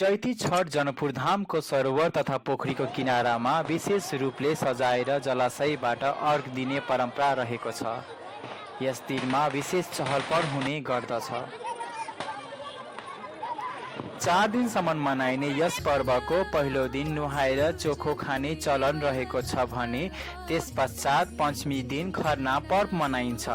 चैती छठ जनकपुर धामको सरोवर तथा पोखरीको किनारामा विशेष रूपले सजाएर जलाशयबाट अर्घ दिने परम्परा रहेको छ। यस दिनमा विशेष चहलपहल हुने गर्दछ। 4 दिनसम्म मनाइने यस पर्वको पहिलो दिन नुहाएर चोखो खाने चलन रहेको छ भने त्यस पश्चात पञ्चमी दिन खरना पर्व मनाइन्छ।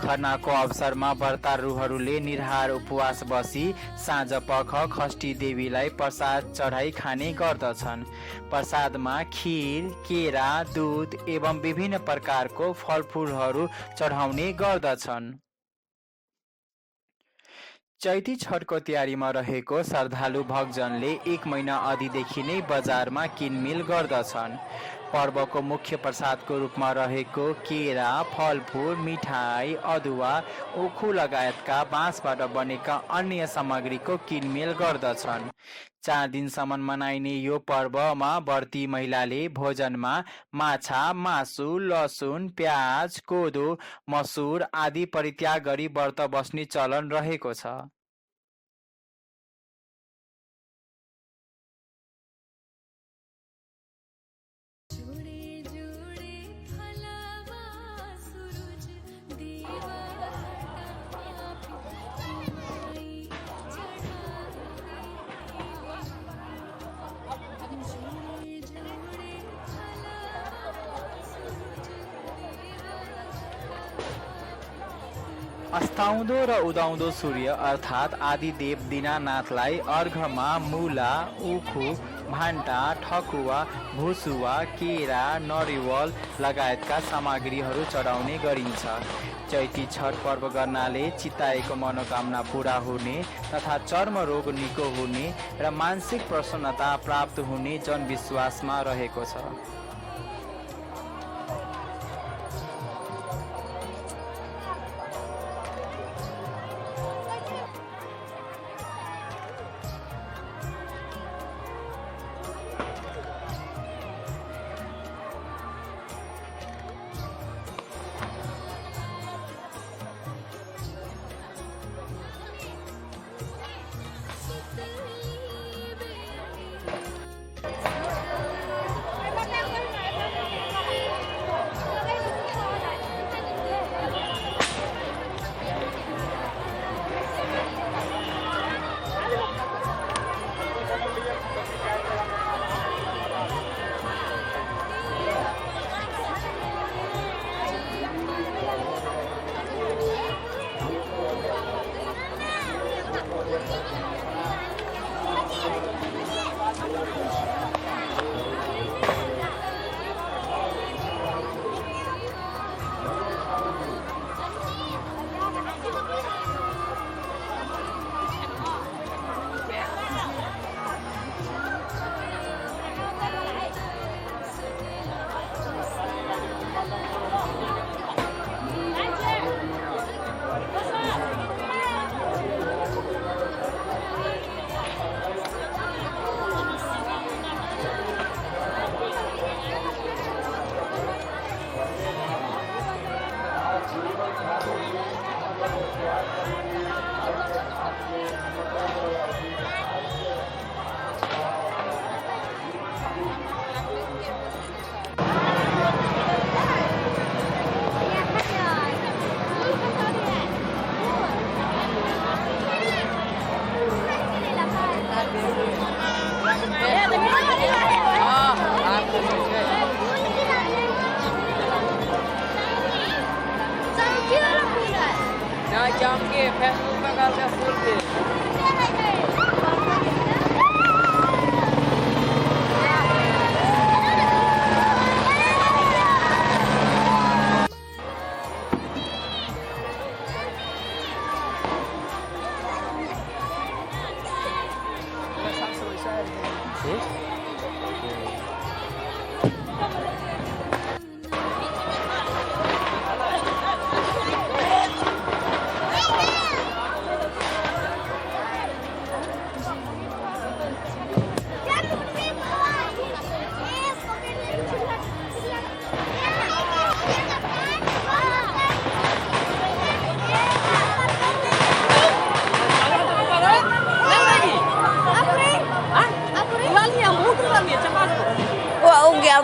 खरनाको अवसरमा व्रतारुहरूले निराहार उपवास बसी साँझ पख खष्टी देवीलाई प्रसाद चढाई खाने गर्दछन्। प्रसादमा खीर, केरा, दूध एवं विभिन्न प्रकारको फलफुलहरू चढाउने गर्दछन्। चैती छठको तयारीमा रहेको श्रद्धालु भक्तजनले 1 महिना अघिदेखि नै बजारमा किनमेल गर्दछन्। पर्वको मुख्य प्रसादको रूपमा रहेको केरा, फलफुल, मिठाई, अदुवा, उखु लगायतका बाँसबाट बनेका अन्य सामग्रीको किनमेल गर्दछन्। 4 दिनसम्म मनाइने यो पर्वमा व्रती महिलाले भोजनमा माछा, मासु, लसुन, प्याज, कोदो, मसुर आदि परित्याग गरी व्रत बस्ने चलन रहेको छ। अस्ताउँदो र उदाउँदो सूर्य अर्थात् आदिदेव दीनानाथलाई अर्घमा मूला, उखु, भान्टा, ठकुवा, भुसुवा, केरा, नरिवल लगायतका सामग्रीहरू चढाउने गरिन्छ। चैती छठ पर्व गर्नाले चिताएको मनोकामना पूरा हुने तथा चर्म रोग निको हुने र मानसिक प्रसन्नता प्राप्त हुने जनविश्वासमा रहेको छ। फेसबुक में डालते हैं फूल पे।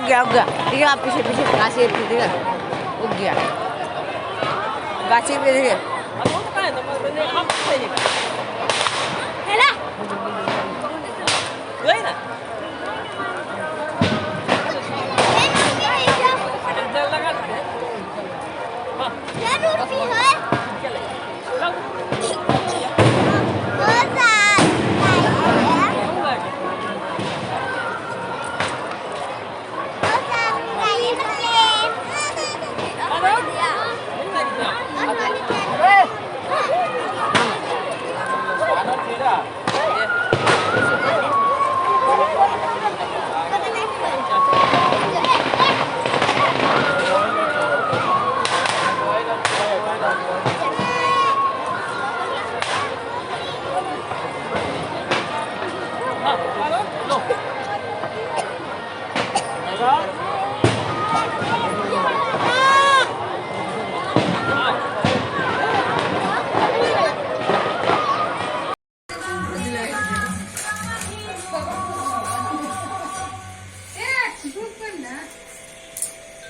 उग गया ठीक है आप पीछे पीछे गाछी पे ठीक है उग गया गाछी पे देखिए है ना गई ना जल लगा जरूर भी है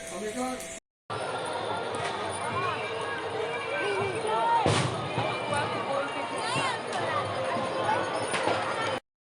Oh my god.